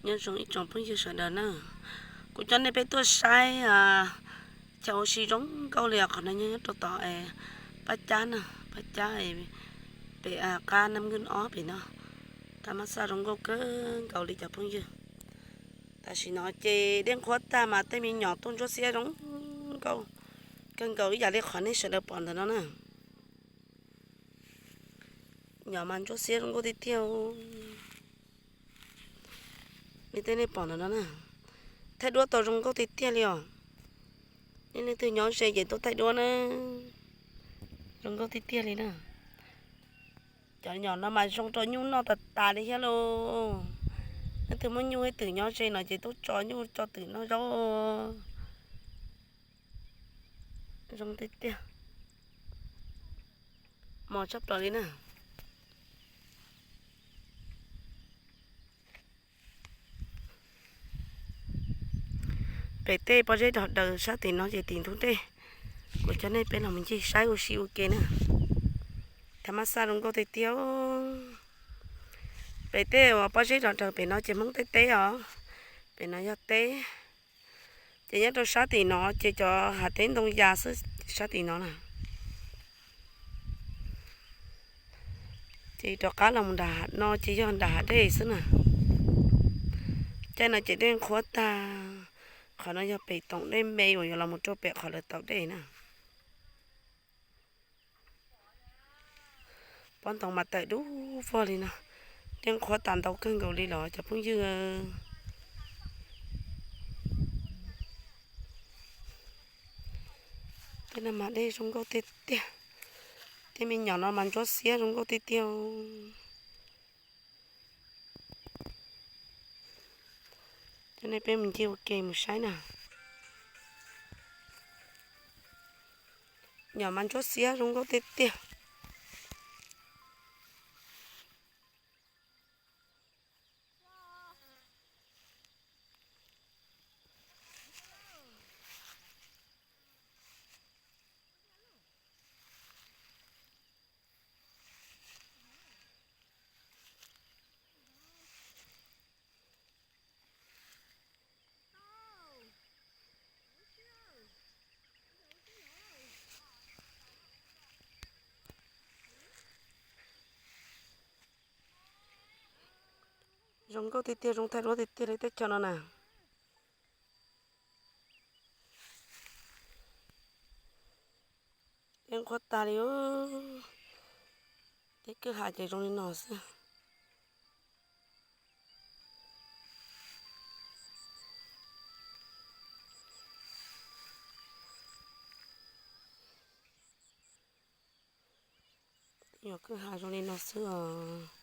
Nyob zoo ib tsoom phooj ywg sawv daws na, kuv coj nej peb tuaj saib chaw ua si zoo nkauj li os. Qhov no nyob nyob rau tom Pab Cab na, Pab Cab pem qab Nab Nkij ob pem no. Thaj mab xaj zoo nkauj kawg nkaus li cov phooj ywg. Tam sim no ces dej qhuav tag mas tej me nyuam tuaj ntsuab xiab zoo nkauj kawg nkaus ib yam li qhov nej sawv daws pom ntawm no na. Nyuam mas ntsuab xiab zoo nkauj tiag tiag. Li tej nej pom ntawm no na, thaij duab tau zoo nkauj tiag tiag li os. Nej leej twg nyob ze ces tuaj thaij duab na, zoo nkauj tiag tiag li na. Cov nyuam no mas zoo rau nyuj noj tas tas li thiab lauj. Leej twg muaj nyuj ib twm nyob ze no ces tuaj tso nyuj tso twm noj zaub. Zoo tiag tiag, mos tshaj plaws li na. Pem tej pob zeb dog daws sab tim no ces tim ntug dej. Kuv coj nej peb los mus ncig saib ua si ua ke na. Thaj mab xaj zoo nkauj tiag tiag. Pem tej uas pob zeb dog daws pem no ces Hmoob tej teb os. Pem no yog teb. Ces nyob rau sab tim no ces cov hav teb ntoo yas xwb sab tim no na. Ces rov qab los nram hav no ces yog nram hav dej xwb na. Caij no ces dej qhuav tag. Qhov no yog pem toom dej me uas yuav los mus rau pem qhov lawv taus dej na. Pob ntoo mas tawm dub vog li no. Dej qhuav tas ntau kawg nkaus li los cov phooj ywg. Tej no mas dej zoo nkauj tiag tiag. Tej me nyuam no mas ntsuab xiab zoo nkauj tiag tiag. Coj nej peb mus ncig ua ke mus saib na. Nyuam mas ntsuab xiab zoo nkauj tiag tiag. Zoo nkauj tiag tiag, zoo thaij duab tiag tiag li teb chaws no na. Dej qhuav tag li. Tej kwj ha ces zoo li no xwb. Tej nyuam kwj ha zoo li no xwb os.